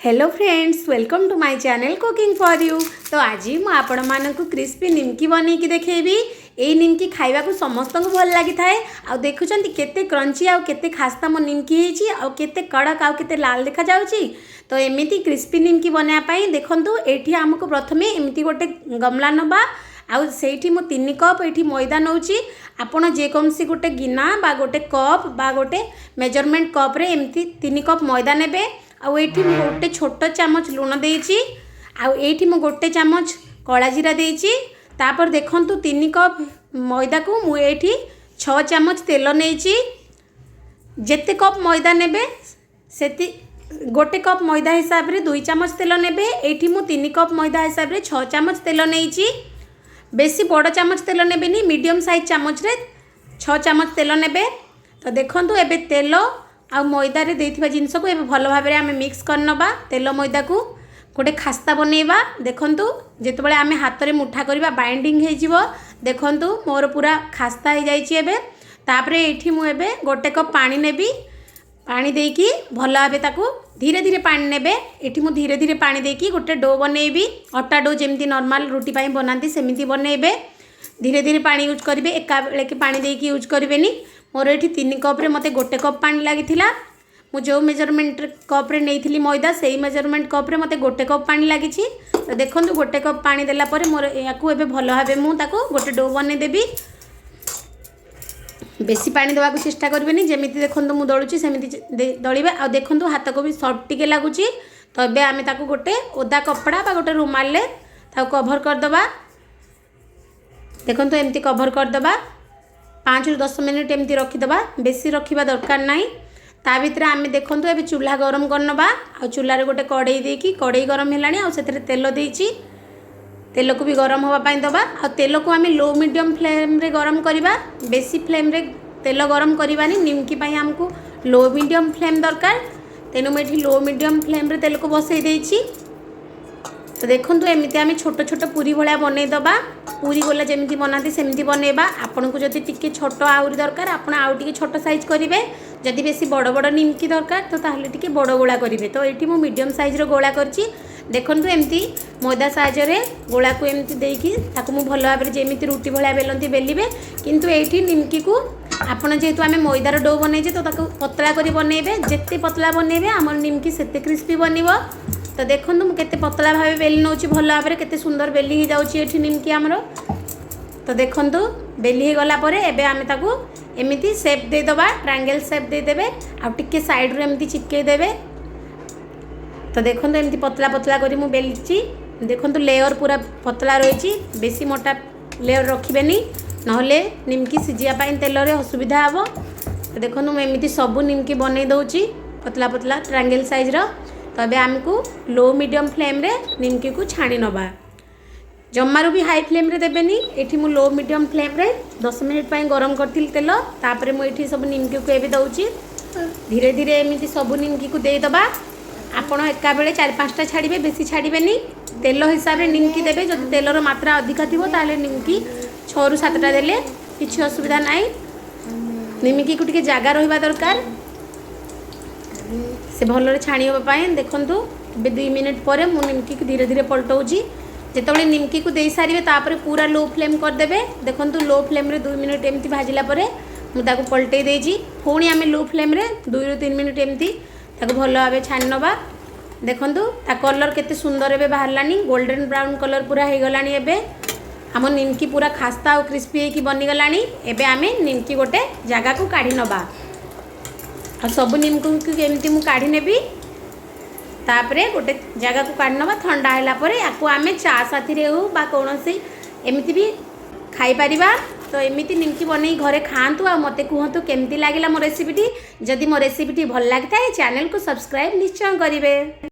Hello friends, welcome to my channel Cooking For You। ତ ଆଜି ମୁଁ ଆପଣମାନଙ୍କୁ କ୍ରିସ୍ପି ନିମକି ବନେଇକି ଦେଖେଇବି। ଏଇ ନିମକି ଖାଇବାକୁ ସମସ୍ତଙ୍କୁ ଭଲ ଲାଗିଥାଏ। ଆଉ ଦେଖୁଛନ୍ତି, କେତେ କ୍ରଞ୍ଚି ଆଉ କେତେ ଖାସ୍ତା ମୋ ନିମକି ହେଇଛି, ଆଉ କେତେ କଡ଼କ ଆଉ କେତେ ଲାଲ ଦେଖାଯାଉଛି। ତ ଏମିତି କ୍ରିସ୍ପି ନିମକି ବନେଇବା ପାଇଁ ଦେଖନ୍ତୁ, ଏଇଠି ଆମକୁ ପ୍ରଥମେ ଏମିତି ଗୋଟେ ଗମଲା ନେବା ଆଉ ସେଇଠି ମୁଁ 3 କପ୍ ଏଇଠି ମଇଦା ନେଉଛି। ଆପଣ ଯେକୌଣସି ଗୋଟେ ଗିନା ବା ଗୋଟେ କପ୍ ବା ଗୋଟେ ମେଜରମେଣ୍ଟ କପ୍ରେ ଏମିତି 3 କପ୍ ମଇଦା ନେବେ। ଆଉ ଏଇଠି ମୁଁ ଗୋଟେ ଛୋଟ ଚାମଚ ଲୁଣ ଦେଇଛି ଆଉ ଏଇଠି ମୁଁ ଗୋଟେ ଚାମଚ କଳା ଜିରା ଦେଇଛି। ତାପରେ ଦେଖନ୍ତୁ, 3 କପ୍ ମଇଦାକୁ ମୁଁ ଏଇଠି 6 ଚାମଚ ତେଲ ନେଇଛି। ଯେତେ କପ୍ ମଇଦା ନେବେ, ସେତି ଗୋଟେ କପ୍ ମଇଦା ହିସାବରେ 2 ଚାମଚ ତେଲ ନେବେ। ଏଇଠି ମୁଁ 3 କପ୍ ମଇଦା ହିସାବରେ 6 ଚାମଚ ତେଲ ନେଇଛି। ବେଶୀ ବଡ଼ ଚାମଚ ତେଲ ନେବେନି, ମିଡ଼ିୟମ୍ ସାଇଜ୍ ଚାମଚରେ 6 ଚାମଚ ତେଲ ନେବେ। ତ ଦେଖନ୍ତୁ, ଏବେ ତେଲ ଆଉ ମଇଦାରେ ଦେଇଥିବା ଜିନିଷକୁ ଏବେ ଭଲ ଭାବରେ ଆମେ ମିକ୍ସ କରିନେବା। ତେଲ ମଇଦାକୁ ଗୋଟେ ଖାସ୍ତା ବନେଇବା। ଦେଖନ୍ତୁ, ଯେତେବେଳେ ଆମେ ହାତରେ ମୁଠା କରିବା, ବାଇଣ୍ଡିଙ୍ଗ ହେଇଯିବ। ଦେଖନ୍ତୁ, ମୋର ପୁରା ଖାସ୍ତା ହେଇଯାଇଛି ଏବେ। ତାପରେ ଏଇଠି ମୁଁ ଏବେ ଗୋଟେ କପ୍ ପାଣି ନେବି। ପାଣି ଦେଇକି ଭଲ ଭାବେ ତାକୁ ଧୀରେ ଧୀରେ ପାଣି ନେବେ। ଏଠି ମୁଁ ଧୀରେ ଧୀରେ ପାଣି ଦେଇକି ଗୋଟେ do ବନେଇବି। ଅଟା do ଯେମିତି ନର୍ମାଲ ରୁଟି ପାଇଁ ବନାନ୍ତି, ସେମିତି ବନେଇବେ। ଧୀରେ ଧୀରେ ପାଣି ୟୁଜ୍ କରିବେ, ଏକା ବେଳକେ ପାଣି ଦେଇକି ୟୁଜ୍ କରିବେନି। ମୋର ଏଠି 3 କପ୍ରେ ମୋତେ ଗୋଟେ କପ୍ ପାଣି ଲାଗିଥିଲା। ମୁଁ ଯେଉଁ ମେଜରମେଣ୍ଟ କପ୍ରେ ନେଇଥିଲି ମଇଦା, ସେଇ ମେଜରମେଣ୍ଟ କପ୍ରେ ମୋତେ ଗୋଟେ କପ୍ ପାଣି ଲାଗିଛି। ତ ଦେଖନ୍ତୁ, ଗୋଟେ କପ୍ ପାଣି ଦେଲା ପରେ ମୋର ଏହାକୁ ଏବେ ଭଲ ଭାବେ ମୁଁ ତାକୁ ଗୋଟେ do ବନେଇଦେବି। ବେଶୀ ପାଣି ଦେବାକୁ ଚେଷ୍ଟା କରିବେନି। ଯେମିତି ଦେଖନ୍ତୁ, ମୁଁ ଦଳୁଛି, ସେମିତି ଦଳିବେ। ଆଉ ଦେଖନ୍ତୁ, ହାତକୁ ବି ସଫ୍ଟ ଟିକେ ଲାଗୁଛି। ତ ଏବେ ଆମେ ତାକୁ ଗୋଟେ ଓଦା କପଡ଼ା ବା ଗୋଟେ ରୁମାଲରେ ତାକୁ କଭର୍ କରିଦେବା। ଦେଖନ୍ତୁ, ଏମିତି କଭର୍ କରିଦେବା। 5ରୁ 10 ମିନିଟ୍ ଏମିତି ରଖିଦେବା, ବେଶୀ ରଖିବା ଦରକାର ନାହିଁ। ତା ଭିତରେ ଆମେ ଦେଖନ୍ତୁ, ଏବେ ଚୁଲା ଗରମ କରିନେବା। ଆଉ ଚୁଲାରେ ଗୋଟେ କଡ଼େଇ ଦେଇକି, କଡ଼େଇ ଗରମ ହେଲାଣି ଆଉ ସେଥିରେ ତେଲ ଦେଇଛି। ତେଲକୁ ବି ଗରମ ହେବା ପାଇଁ ଦେବା। ଆଉ ତେଲକୁ ଆମେ ଲୋ ମିଡ଼ିୟମ୍ ଫ୍ଲେମ୍ରେ ଗରମ କରିବା, ବେଶୀ ଫ୍ଲେମ୍ରେ ତେଲ ଗରମ କରିବାନି। ନିମକି ପାଇଁ ଆମକୁ ଲୋ ମିଡ଼ିୟମ୍ ଫ୍ଲେମ୍ ଦରକାର, ତେଣୁ ମୁଁ ଏଠି ଲୋ ମିଡ଼ିୟମ୍ ଫ୍ଲେମ୍ରେ ତେଲକୁ ବସେଇ ଦେଇଛି। ତ ଦେଖନ୍ତୁ, ଏମିତି ଆମେ ଛୋଟ ଛୋଟ ପୁରୀ ଭଳିଆ ବନେଇଦେବା। ପୁରୀ ଗୋଲା ଯେମିତି ବନାନ୍ତି, ସେମିତି ବନେଇବା। ଆପଣଙ୍କୁ ଯଦି ଟିକେ ଛୋଟ ଆହୁରି ଦରକାର, ଆପଣ ଆଉ ଟିକେ ଛୋଟ ସାଇଜ୍ କରିବେ। ଯଦି ବେଶୀ ବଡ଼ ବଡ଼ ନିମକି ଦରକାର, ତ ତାହେଲେ ଟିକେ ବଡ଼ ଗୋଳା କରିବେ। ତ ଏଇଠି ମୁଁ ମିଡ଼ିୟମ୍ ସାଇଜ୍ର ଗୋଳା କରିଛି। ଦେଖନ୍ତୁ, ଏମିତି ମଇଦା ସାହାଯ୍ୟରେ ଗୋଳାକୁ ଏମିତି ଦେଇକି ତାକୁ ମୁଁ ଭଲ ଭାବରେ ଯେମିତି ରୁଟି ଭଳିଆ ବେଲନ୍ତି, ବେଲିବେ। କିନ୍ତୁ ଏଇଠି ନିମକିକୁ ଆପଣ ଯେହେତୁ ଆମେ ମଇଦାର do ବନେଇଛେ, ତ ତାକୁ ପତଳା କରି ବନେଇବେ। ଯେତେ ପତଳା ବନେଇବେ, ଆମର ନିମକି ସେତେ କ୍ରିସ୍ପି ବନିବ। ତ ଦେଖନ୍ତୁ, ମୁଁ କେତେ ପତଳା ଭାବେ ବେଲି ନେଉଛି। ଭଲ ଭାବରେ କେତେ ସୁନ୍ଦର ବେଲି ହେଇଯାଉଛି ଏଠି ନିମକି ଆମର। ତ ଦେଖନ୍ତୁ, ବେଲି ହେଇଗଲା ପରେ ଏବେ ଆମେ ତାକୁ ଏମିତି ସେପ୍ ଦେଇଦେବା। ଟ୍ରାଙ୍ଗେଲ୍ ସେପ୍ ଦେଇଦେବେ ଆଉ ଟିକେ ସାଇଡ଼ରୁ ଏମିତି ଚିପକେଇ ଦେବେ। ତ ଦେଖନ୍ତୁ, ଏମିତି ପତଳା ପତଳା କରି ମୁଁ ବେଲିଛି। ଦେଖନ୍ତୁ, ଲେୟର୍ ପୁରା ପତଳା ରହିଛି। ବେଶୀ ମୋଟା ଲେୟର୍ ରଖିବେନି, ନହେଲେ ନିମକି ସିଝିବା ପାଇଁ ତେଲରେ ଅସୁବିଧା ହେବ। ତ ଦେଖନ୍ତୁ, ମୁଁ ଏମିତି ସବୁ ନିମକି ବନେଇ ଦେଉଛି ପତଳା ପତଳା ଟ୍ରାଙ୍ଗେଲ୍ ସାଇଜ୍ର। ତ ଏବେ ଆମକୁ ଲୋ ମିଡ଼ିୟମ୍ ଫ୍ଲେମ୍ରେ ନିମକିକୁ ଛାଣି ନେବା। ଜମାରୁ ବି ହାଇ ଫ୍ଲେମ୍ରେ ଦେବେନି। ଏଠି ମୁଁ ଲୋ ମିଡ଼ିୟମ୍ ଫ୍ଲେମ୍ରେ 10 ମିନିଟ୍ ପାଇଁ ଗରମ କରିଥିଲି ତେଲ। ତାପରେ ମୁଁ ଏଠି ସବୁ ନିମକିକୁ ଏବେ ଦେଉଛି। ଧୀରେ ଧୀରେ ଏମିତି ସବୁ ନିମକିକୁ ଦେଇଦେବା। ଆପଣ ଏକାବେଳେ ଚାରି ପାଞ୍ଚଟା ଛାଡ଼ିବେ, ବେଶୀ ଛାଡ଼ିବେନି। ତେଲ ହିସାବରେ ନିମକି ଦେବେ। ଯଦି ତେଲର ମାତ୍ରା ଅଧିକା ଥିବ, ତାହେଲେ ନିମକି 6ରୁ 7ଟା ଦେଲେ କିଛି ଅସୁବିଧା ନାହିଁ। ନିମକିକୁ ଟିକେ ଜାଗା ରହିବା ଦରକାର, ସେ ଭଲରେ ଛାଣି ହେବା ପାଇଁ। ଦେଖନ୍ତୁ, ଏବେ 2 ମିନିଟ୍ ପରେ ମୁଁ ନିମକିକୁ ଧୀରେ ଧୀରେ ପଲଟଉଛି। ଯେତେବେଳେ ନିମକିକୁ ଦେଇସାରିବେ, ତାପରେ ପୁରା ଲୋ ଫ୍ଲେମ୍ କରିଦେବେ। ଦେଖନ୍ତୁ, ଲୋ ଫ୍ଲେମ୍ରେ 2 ମିନିଟ୍ ଏମିତି ଭାଜିଲା ପରେ ମୁଁ ତାକୁ ପଲଟେଇ ଦେଇଛି। ପୁଣି ଆମେ ଲୋ ଫ୍ଲେମ୍ରେ 2ରୁ 3 ମିନିଟ୍ ଏମିତି ତାକୁ ଭଲ ଭାବେ ଛାଣି ନେବା। ଦେଖନ୍ତୁ, ତା କଲର୍ କେତେ ସୁନ୍ଦର ଏବେ ବାହାରିଲାଣି। ଗୋଲ୍ଡେନ୍ ବ୍ରାଉନ୍ କଲର୍ ପୁରା ହେଇଗଲାଣି। ଏବେ ଆମ ନିମକି ପୁରା ଖାସ୍ତା ଆଉ କ୍ରିସ୍ପି ହେଇକି ବନିଗଲାଣି। ଏବେ ଆମେ ନିମକି ଗୋଟେ ଜାଗାକୁ କାଢ଼ି ନେବା। ଆଉ ସବୁ ନିମକିକୁ ଏମିତି ମୁଁ କାଢ଼ି ନେବି। ତାପରେ ଗୋଟେ ଜାଗାକୁ କାଢ଼ି ନେବା। ଥଣ୍ଡା ହେଲା ପରେ ୟାକୁ ଆମେ ଚା ସାଥିରେ ହେଉ ବା କୌଣସି ଏମିତି ବି ଖାଇପାରିବା। ତ ଏମିତି ନିମକି ବନେଇ ଘରେ ଖାଆନ୍ତୁ ଆଉ ମୋତେ କୁହନ୍ତୁ କେମିତି ଲାଗିଲା ମୋ ରେସିପିଟି। ଯଦି ମୋ ରେସିପିଟି ଭଲ ଲାଗିଥାଏ, ଚ୍ୟାନେଲକୁ ସବସ୍କ୍ରାଇବ୍ ନିଶ୍ଚୟ କରିବେ।